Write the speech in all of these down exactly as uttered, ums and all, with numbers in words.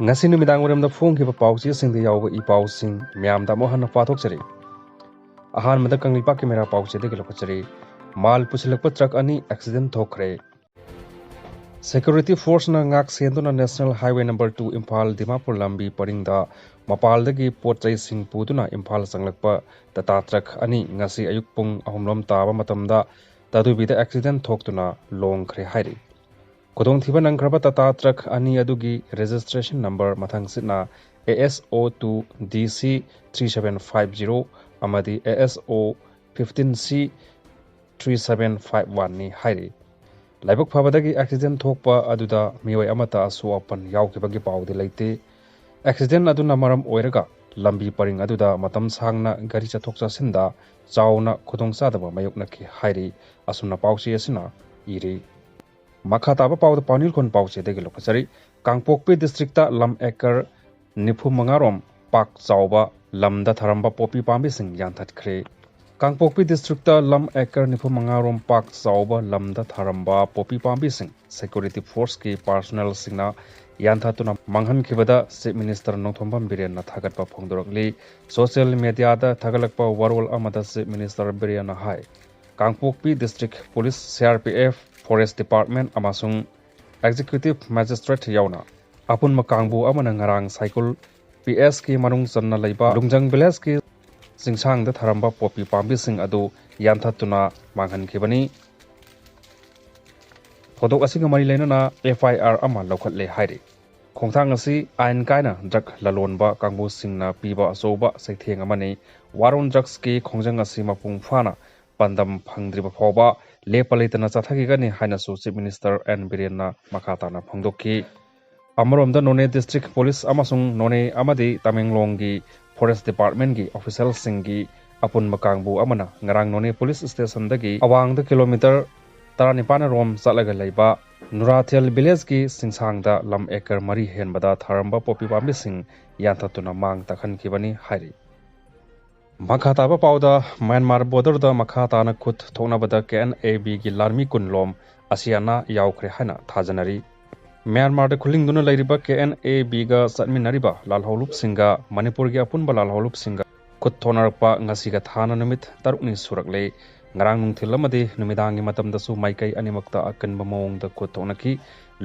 ꯉꯁꯤ ꯅꯨꯃꯤꯗꯥꯡ ꯋꯥꯏꯔꯝꯗ ꯐꯣꯡꯈꯤꯕ ꯄꯥꯎꯆꯦꯁꯤꯡꯗ ꯌꯥꯎꯕ ꯏ ꯄꯥꯎꯁꯤꯡ ꯃꯌꯥꯝꯗ ꯑꯃꯨꯛ ꯍꯟꯅ ꯄꯥꯊꯣꯛꯆꯔꯤ꯫ ꯑꯍꯥꯟꯕꯗ ꯀꯪꯂꯩꯄꯥꯛꯀꯤ ꯃꯩꯔꯥ ꯄꯥꯎꯆꯦꯗꯒꯤ ꯂꯧꯈꯠꯆꯔꯤ꯫ ꯃꯥꯜ ꯄꯨꯁꯤꯜꯂꯛꯄ ꯇ꯭ꯔꯛ ꯑꯅꯤ ꯑꯦꯛꯁꯤꯗꯦꯟ ꯊꯣꯛꯈ꯭ꯔꯦ꯫ ꯁꯦꯀ꯭ꯌꯨꯔꯤꯇꯤ ꯐꯣꯔꯁꯅ ꯉꯥꯛ ꯁꯦꯟꯗꯨꯅ national highway number two Imphal Dimapur ꯂꯝꯕꯤ ꯄꯔꯤꯡꯗ ꯃꯄꯥꯜꯗꯒꯤ ꯄꯣꯠ ꯆꯩꯁꯤꯡ ꯄꯨꯗꯨꯅ ꯏꯝꯐꯥꯜ ꯆꯪꯂꯛꯄ ꯇꯥꯇꯥ ꯇ꯭ꯔꯛ ꯑꯅꯤ ꯉꯁꯤ ꯑꯌꯨꯛ ꯄꯨꯡ ꯑꯍꯨꯝꯂꯣꯝ ꯇꯥꯕ ꯃꯇꯝꯗ ꯇꯥꯗꯨꯕꯤꯗ ꯑꯦꯛꯁꯤꯗꯦꯟ ꯊꯣꯛꯇꯨꯅ ꯂꯣꯡꯈ꯭ꯔꯦ ꯍꯥꯏꯔꯤ꯫ ꯈꯨꯗꯣꯡꯊꯤꯕ ꯅꯪꯈ꯭ꯔꯕ ꯇꯥꯇꯥ ꯇ꯭ꯔꯛ ꯑꯅꯤ ꯑꯗꯨꯒꯤ ꯔꯦꯖꯤꯁꯇ꯭ꯔꯦꯁꯟ ꯅꯝꯕꯔ ꯃꯊꯪꯁꯤꯠꯅ A S O two D C three seven five zero ꯑꯃꯗꯤ A S O fifteen C three seven five one ꯅꯤ ꯍꯥꯏꯔꯤ꯫ ꯂꯥꯏꯕꯛ ꯐꯕꯗꯒꯤ ꯑꯦꯛꯁꯤꯗꯦꯟ ꯊꯣꯛꯄ ꯑꯗꯨꯗ ꯃꯤꯑꯣꯏ ꯑꯃꯠꯇ ꯑꯁꯣꯛ ꯑꯄꯟ ꯌꯥꯎꯈꯤꯕꯒꯤ ꯄꯥꯎꯗꯤ ꯂꯩꯇꯦ꯫ ꯑꯦꯛꯁꯤꯗꯦꯟ ꯑꯗꯨꯅ ꯃꯔꯝ ꯑꯣꯏꯔꯒ ꯂꯝꯕꯤ ꯄꯔꯤꯡ ꯑꯗꯨꯗ ꯃꯇꯝ ꯁꯥꯡꯅ ꯒꯥꯔꯤ ꯆꯠꯊꯣꯛ ꯆꯠꯁꯤꯟꯗ ꯆꯥꯎꯅ ꯈꯨꯗꯣꯡꯆꯥꯗꯕ ꯃꯥꯌꯣꯛꯅꯈꯤ ꯍꯥꯏꯔꯤ꯫ ꯑꯁꯨꯝꯅ ꯄꯥꯎꯆꯦ ꯑꯁꯤꯅ ꯏꯔꯤ꯫ ꯃꯈꯥ ꯇꯥꯕ ꯄꯥꯎꯗ ꯄꯥꯎꯅꯤꯜꯈꯣꯟ ꯄꯥꯎꯆꯦꯗꯒꯤ ꯂꯧꯈꯠꯆꯔꯤ꯫ ꯀꯥꯡꯄꯣꯛꯄꯤ ꯗꯤꯁꯇ꯭ꯔꯤꯛꯇ ꯂꯝ ꯑꯦꯀꯔ ꯅꯤꯐꯨ ꯃꯉꯥ ꯔꯣꯝ ꯄꯥꯛ ꯆꯥꯎꯕ ꯂꯝꯗ ꯊꯥꯔꯝꯕ ꯄꯣꯄꯤ ꯄꯥꯝꯕꯤꯁꯤꯡ ꯌꯥꯟꯊꯠꯈ꯭ꯔꯦ꯫ ꯀꯥꯡꯄꯣꯛꯄꯤ ꯗꯤꯁꯇ꯭ꯔꯤꯛꯇ ꯂꯝ ꯑꯦꯀꯔ ꯅꯤꯐꯨ ꯃꯉꯥ ꯔꯣꯝ ꯄꯥꯛ ꯆꯥꯎꯕ ꯂꯝꯗ ꯊꯥꯔꯝꯕ ꯄꯣꯄꯤ ꯄꯥꯝꯕꯤꯁꯤꯡ ꯁꯦꯀ꯭ꯌꯨꯔꯤꯇꯤ ꯐꯣꯔꯁꯀꯤ ꯄꯥꯔꯁꯣꯅꯦꯜꯁꯤꯡꯅ ꯌꯥꯟꯊꯠꯇꯨꯅ ꯃꯥꯡꯍꯟꯈꯤꯕꯗ ꯆꯤꯐ ꯃꯤꯅꯤꯁꯇꯔ ꯅꯣꯡꯊꯣꯝꯕꯝ ꯕꯤꯔꯦꯟꯅ ꯊꯥꯒꯠꯄ ꯐꯣꯡꯗꯣꯔꯛꯂꯤ꯫ ꯁꯣꯁꯤꯌꯦꯜ ꯃꯦꯗꯤꯌꯥꯗ ꯊꯥꯒꯠꯂꯛꯄ ꯋꯥꯔꯣꯜ ꯑꯃꯗ ꯆꯤꯐ ꯃꯤꯅꯤꯁꯇꯔ ꯕꯤꯔꯦꯟꯅ ꯍꯥꯏ, Kangpokpi district police, C R P F, forest department ꯑꯃꯁꯨꯡ ꯑꯦꯛꯖꯤꯀ꯭ꯌꯨꯇꯤꯚ ꯃꯦꯖꯤꯁꯇ꯭ꯔꯦꯠ ꯌꯥꯎꯅ ꯑꯄꯨꯟꯕ ꯀꯥꯡꯕꯨ ꯑꯃꯅ ꯉꯔꯥꯡ ꯁꯥꯏꯀꯨꯜ P S ꯀꯤ ꯃꯅꯨꯡ ꯆꯟꯅ ꯂꯩꯕ ꯂꯨꯡꯖꯪ ꯚꯤꯂꯦꯖꯀꯤ ꯆꯤꯡꯁꯥꯡꯗ ꯊꯥꯔꯝꯕ ꯄꯣꯄꯤ ꯄꯥꯝꯕꯤꯁꯤꯡ ꯑꯗꯨ ꯌꯥꯟꯊꯠꯇꯨꯅ ꯃꯥꯡꯍꯟꯈꯤꯕꯅꯤ꯫ ꯊꯧꯗꯣꯛ ꯑꯁꯤꯒ ꯃꯔꯤ ꯂꯩꯅꯅ F I R ꯑꯃ ꯂꯧꯈꯠꯂꯦ ꯍꯥꯏꯔꯤ꯫ ꯈꯣꯡꯊꯥꯡ ꯑꯁꯤ ꯑꯥꯏꯟ ꯀꯥꯏꯅ ꯗ꯭ꯔꯒ ꯂꯂꯣꯟꯕ ꯀꯥꯡꯕꯨꯁꯤꯡꯅ ꯄꯤꯕ ꯑꯆꯧꯕ ꯆꯩꯊꯦꯡ ꯑꯃꯅꯤ꯫ War on Drugsꯀꯤ ꯈꯣꯡꯖꯪ ꯑꯁꯤ ꯃꯄꯨꯡ ꯐꯥꯅ ꯄꯥꯟꯗꯝ ꯐꯪꯗ꯭ꯔꯤꯕ ꯐꯥꯎꯕ ꯂꯦꯞꯄ ꯂꯩꯇꯅ ꯆꯠꯊꯈꯤꯒꯅꯤ ꯍꯥꯏꯅꯁꯨ ꯆꯤꯐ ꯃꯤꯅꯤꯁꯇꯔ ꯑꯦꯟ ꯕꯤꯔꯦꯟꯅ ꯃꯈꯥ ꯇꯥꯅ ꯐꯣꯡꯗꯣꯛꯈꯤ꯫ ꯑꯃꯔꯣꯝꯗ ꯅꯣꯅꯦ ꯗꯤꯁꯇ꯭ꯔꯤꯛ ꯄꯨꯂꯤꯁ ꯑꯃꯁꯨꯡ ꯅꯣꯅꯦ ꯑꯃꯗꯤ ꯇꯃꯦꯡꯂꯣꯡꯒꯤ ꯐꯣꯔꯦꯁ ꯗꯤꯄꯥꯔꯠꯃꯦꯟꯒꯤ ꯑꯣꯐꯤꯁꯦꯜꯁꯤꯡꯒꯤ ꯑꯄꯨꯟꯕ ꯀꯥꯡꯕꯨ ꯑꯃꯅ ꯉꯔꯥꯡ ꯅꯣꯅꯦ ꯄꯨꯂꯤꯁ ꯁ꯭ꯇꯦꯁꯟꯗꯒꯤ ꯑꯋꯥꯡꯗ ꯀꯤꯂꯣꯃꯤꯇꯔ ꯇꯔꯥꯅꯤꯄꯥꯟ ꯔꯣꯝ ꯆꯠꯂꯒ ꯂꯩꯕ ꯅꯨꯔꯥꯊꯦꯜ ꯚꯤꯂꯦꯖꯀꯤ ꯆꯤꯡꯁꯥꯡꯗ ꯂꯝ ꯑꯦꯀꯔ ꯃꯔꯤ ꯍꯦꯟꯕꯗ ꯊꯥꯔꯝꯕ ꯄꯣꯄꯤ ꯄꯥꯝꯕꯤꯁꯤꯡ ꯌꯥꯟꯊꯠꯇꯨꯅ ꯃꯥꯡ ꯇꯥꯛꯍꯟꯈꯤꯕꯅꯤ ꯍꯥꯏꯔꯤ꯫ ꯃꯈꯥ ꯇꯥꯕ ꯄꯥꯎꯗ, ꯃ꯭ꯌꯥꯟꯃꯥꯔ ꯕꯣꯔꯗꯔꯗ ꯃꯈꯥ ꯇꯥꯅ ꯈꯨꯠ ꯊꯣꯛꯅꯕꯗ K N A Bꯒꯤ ꯂꯥꯟꯃꯤ ꯀꯨꯟ ꯂꯣꯝ ꯑꯁꯤ ꯑꯅꯥ ꯌꯥꯎꯈ꯭ꯔꯦ ꯍꯥꯏꯅ ꯊꯥꯖꯅꯔꯤ꯫ ꯃ꯭ꯌꯥꯟꯃꯥꯔꯗ ꯈꯨꯂꯤꯡꯗꯨꯅ ꯂꯩꯔꯤꯕ ꯀꯦ ꯑꯦꯟ ꯑꯦ ꯕꯤꯒ ꯆꯠꯃꯤꯟꯅꯔꯤꯕ ꯂꯥꯜꯍꯧꯂꯨꯞꯁꯤꯡꯒ ꯃꯅꯤꯄꯨꯔꯒꯤ ꯑꯄꯨꯟꯕ ꯂꯥꯜꯍꯧꯂꯨꯞꯁꯤꯡꯒ ꯈꯨꯠ ꯊꯣꯛꯅꯔꯛꯄ ꯉꯁꯤꯒ ꯊꯥꯅ ꯅꯨꯃꯤꯠ ꯇꯔꯨꯛꯅꯤ ꯁꯨꯔꯛꯂꯦ꯫ ꯉꯔꯥꯡ ꯅꯨꯡꯊꯤꯜ ꯑꯃꯗꯤ ꯅꯨꯃꯤꯗꯥꯡꯒꯤ ꯃꯇꯝꯗꯁꯨ ꯃꯥꯏꯀꯩ ꯑꯅꯤꯃꯛꯇ ꯑꯀꯟꯕ ꯃꯑꯣꯡꯗ ꯈꯨꯠ ꯊꯣꯛꯅꯈꯤ꯫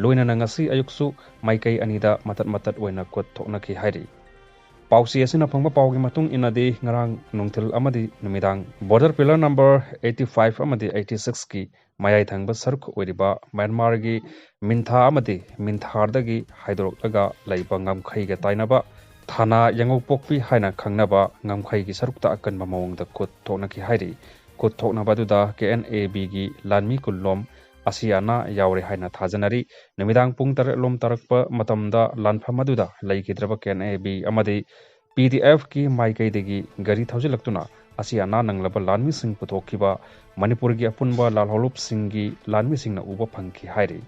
ꯂꯣꯏꯅꯅ ꯉꯁꯤ ꯑꯌꯨꯛꯁꯨ ꯃꯥꯏꯀꯩ ꯑꯅꯤꯗ ꯃꯇꯠ ꯃꯇꯠ ꯑꯣꯏꯅ ꯈꯨꯠ ꯊꯣꯛꯅꯈꯤ ꯍꯥꯏꯔꯤ꯫ ꯄꯥꯎꯆꯦ ꯑꯁꯤꯅ ꯐꯪꯕ ꯄꯥꯎꯒꯤ ꯃꯇꯨꯡ ꯏꯟꯅꯗꯤ, ꯉꯔꯥꯡ ꯅꯨꯡꯊꯤꯜ ꯑꯃꯗꯤ ꯅꯨꯃꯤꯗꯥꯡ border pillar number eighty five ꯑꯃꯗꯤ eighty six ꯀꯤ ꯃꯌꯥꯏ ꯊꯪꯕ ꯁꯔꯨꯛ ꯑꯣꯏꯔꯤꯕ ꯃ꯭ꯌꯥꯟꯃꯥꯔꯒꯤ ꯃꯤꯟꯊꯥ ꯑꯃꯗꯤ ꯃꯤꯟꯊꯥꯔꯗꯒꯤ ꯍꯥꯏꯗꯣꯔꯛꯂꯒ ꯂꯩꯕ ꯉꯝꯈꯩꯒ ꯇꯥꯏꯅꯕ ꯊꯥꯅꯥ ꯌꯥꯉꯧꯄꯣꯛꯄꯤ ꯍꯥꯏꯅ ꯈꯪꯅꯕ ꯉꯝꯈꯩꯒꯤ ꯁꯔꯨꯛꯇ ꯑꯀꯟꯕ ꯃꯑꯣꯡꯗ ꯈꯨꯠ ꯊꯣꯛꯅꯈꯤ ꯍꯥꯏꯔꯤ꯫ ꯈꯨꯠ ꯊꯣꯛꯅꯕ ꯑꯗꯨꯗ ꯀꯦ ꯑꯦꯟ ꯑꯦ ꯕꯤꯒꯤ ꯂꯥꯟꯃꯤ ꯀꯨꯟꯂꯣꯝ ꯑꯁꯤ ꯑꯅꯥ ꯌꯥꯎꯔꯦ ꯍꯥꯏꯅ ꯊꯥꯖꯅꯔꯤ꯫ ꯅꯨꯃꯤꯗꯥꯡ ꯄꯨꯡ ꯇꯔꯦꯠ ꯂꯣꯝ ꯇꯥꯔꯛꯄ ꯃꯇꯝꯗ ꯂꯥꯟꯐꯝ ꯑꯗꯨꯗ ꯂꯩꯈꯤꯗ꯭ꯔꯕ ꯀꯦ ꯑꯦꯟ ꯑꯦ ꯕꯤ ꯑꯃꯗꯤ ꯄꯤ ꯗꯤ ꯑꯦꯐꯀꯤ ꯃꯥꯏꯀꯩꯗꯒꯤ ꯒꯥꯔꯤ ꯊꯧꯖꯤꯜꯂꯛꯇꯨꯅ ꯑꯁꯤ ꯑꯅꯥ ꯅꯪꯂꯕ ꯂꯥꯟꯃꯤꯁꯤꯡ ꯄꯨꯊꯣꯛꯈꯤꯕ ꯃꯅꯤꯄꯨꯔꯒꯤ ꯑꯄꯨꯟꯕ ꯂꯥꯜꯍꯧꯂꯨꯞꯁꯤꯡꯒꯤ ꯂꯥꯟꯃꯤꯁꯤꯡꯅ ꯎꯕ ꯐꯪꯈꯤ ꯍꯥꯏꯔꯤ꯫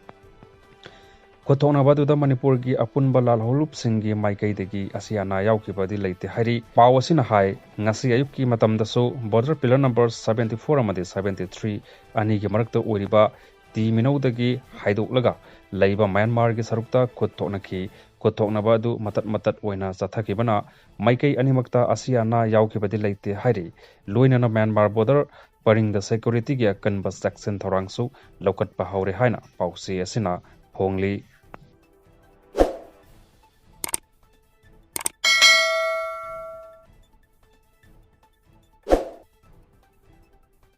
ꯈꯨꯠ ꯊꯣꯛꯅꯕ ꯑꯗꯨꯗ ꯃꯅꯤꯄꯨꯔꯒꯤ ꯑꯄꯨꯟꯕ ꯂꯥꯜꯍꯧꯂꯨꯞꯁꯤꯡꯒꯤ ꯃꯥꯏꯀꯩꯗꯒꯤ ꯑꯁꯤ ꯑꯅꯥ ꯌꯥꯎꯈꯤꯕꯗꯤ ꯂꯩꯇꯦ ꯍꯥꯏꯔꯤ꯫ ꯄꯥꯎ ꯑꯁꯤꯅ ꯍꯥꯏ, ꯉꯁꯤ ꯑꯌꯨꯛꯀꯤ ꯃꯇꯝꯗꯁꯨ border pillar number seventy four ꯑꯃꯗꯤ seventy three ꯑꯅꯤꯒꯤ ꯃꯔꯛꯇ ꯑꯣꯏꯔꯤꯕ ꯇꯤ ꯃꯤꯅꯧꯗꯒꯤ ꯍꯥꯏꯗꯣꯛꯂꯒ ꯂꯩꯕ ꯃ꯭ꯌꯥꯟꯃꯥꯔꯒꯤ ꯁꯔꯨꯛꯇ ꯈꯨꯠ ꯊꯣꯛꯅꯈꯤ꯫ ꯈꯨꯠ ꯊꯣꯛꯅꯕ ꯑꯗꯨ ꯃꯇꯠ ꯃꯇꯠ ꯑꯣꯏꯅ ꯆꯠꯊꯈꯤꯕꯅ ꯃꯥꯏꯀꯩ ꯑꯅꯤꯃꯛꯇ ꯑꯁꯤ ꯑꯅꯥ ꯌꯥꯎꯈꯤꯕꯗꯤ ꯂꯩꯇꯦ ꯍꯥꯏꯔꯤ꯫ ꯂꯣꯏꯅꯅ ꯃ꯭ꯌꯥꯟꯃꯥꯔ border ꯄꯔꯤꯡꯗ securityꯒꯤ ꯑꯀꯟꯕ ꯆꯦꯛꯁꯤꯟ ꯊꯧꯔꯥꯡꯁꯨ ꯂꯧꯈꯠꯄ ꯍꯧꯔꯦ ꯍꯥꯏꯅ ꯄꯥꯎꯆꯦ ꯑꯁꯤꯅ ꯐꯣꯡꯂꯤ꯫